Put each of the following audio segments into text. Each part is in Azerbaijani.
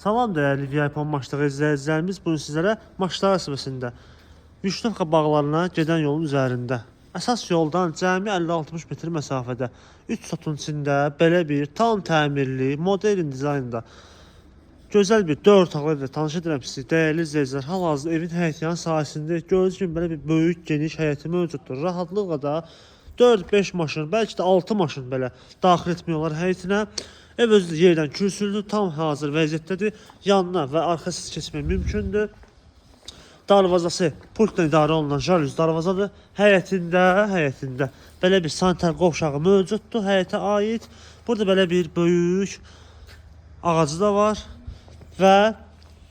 Salam dəyərli VIP maçları izləyicilərimiz. Bugün sizlərə maçlar əsəbəsində Vişnovka bağlarına gedən yolun üzərində əsas yoldan cəmi 50-60 metr məsafədə 3 sotun içində belə bir tam təmirli, modern dizaynda gözəl bir 4 otaqlı evlə tanış edirəm sizi. Dəyərli izləyicilər, hal-hazırda evin həyətyan sahəsində gördüyünüz kimi belə bir böyük, geniş həyəti mövcuddur. Rahatlıqla da 4-5 maşın, bəlkə də 6 maşın belə daxil etmək olar həyətinə. Ev özü də yerdən kürsülüdür, tam hazır vəziyyətdədir. Yanına və arxasız keçmək mümkündür. Darvazası pultla idarə olunan jalüz darvazadır. Həyətində belə bir sanitar qovşağı mövcuddur həyətə aid. Burada belə bir böyük ağacı da var və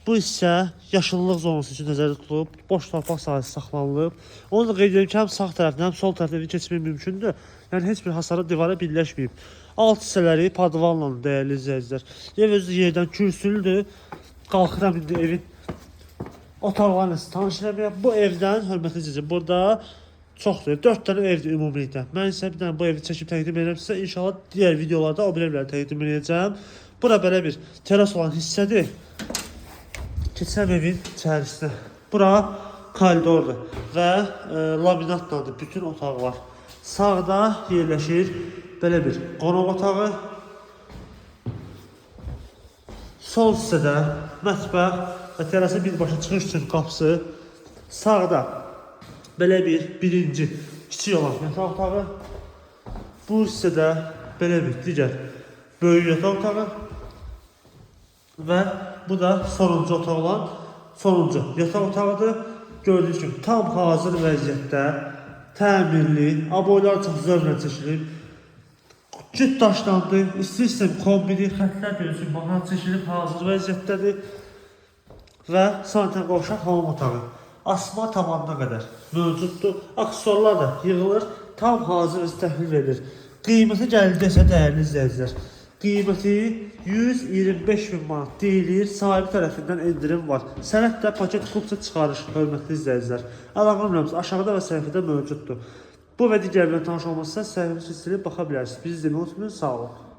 bu hissə yaşıllıq zonası üçün nəzərdə tutulub, boş torpaq sahəsi saxlanılıb. Onu da qeyd edim ki, həm sağ tərəfdən, həm sol tərəfdən evin keçmək mümkündür. Yəni heç bir hasara divara birləşməyib. Alt hissələri podvalla, dəyərli izləyicilər. Ev özü yerdən kürsülüdür. Qalxıram indi evin otaqlarla sizi tanış eləməyə. Bu evdən, hörmətli izləyicilər, burada çoxdur. 4 dənə evdir ümumilikdə. Mən isə bir dənə bu evi çəkib təqdim edirəm sizə. İnşallah digər videolarda o biri evləri təqdim edəcəm. Bura belə bir teras olan hissədir. Keçirəm evin içərisinə. Bura koridordur və laminatladır bütün otaqlar. Sağda yerləşir belə bir qonaq otağı. Sol hissədə mətbəx və terasa birbaşa çıxış üçün qapısı. Sağda belə bir birinci kiçik olan yataq otağı. Bu hissədə belə bir digər böyük yataq otağı. Və bu da sonuncu otaq olan sonuncu yataq otağıdır. Gördüyünüz kimi tam hazır vəziyyətdə, təmirli, aboylar çox zövqlə çəkilib. Cüt daşlandı, isti sistem kombini, xəttlər görürsün, mahnı çəkilib, hazır vəziyyətdədir. Və sanitar qovşaq hamam otağı. Asma tavanına qədər mövcuddur. Aksesuarlar da yığılır, tam hazır vəziyyətdə təhvil verilir. Qiyməti gəldi desə, dəyərli izləyicilər, qiyməti 125 min manat deyilir. Sahibi tərəfindən endirim var. Sənəd də paket klubça çıxarış, hörmətli izləyicilər. Əlaqə nömrəmiz aşağıda və səhifədə mövcuddur. Bu və digər evlərlə tanış olmaq istəsəniz səhifəmizi silib baxa bilərsiniz. Bizi izləməyi unutmayın. Sağ olun.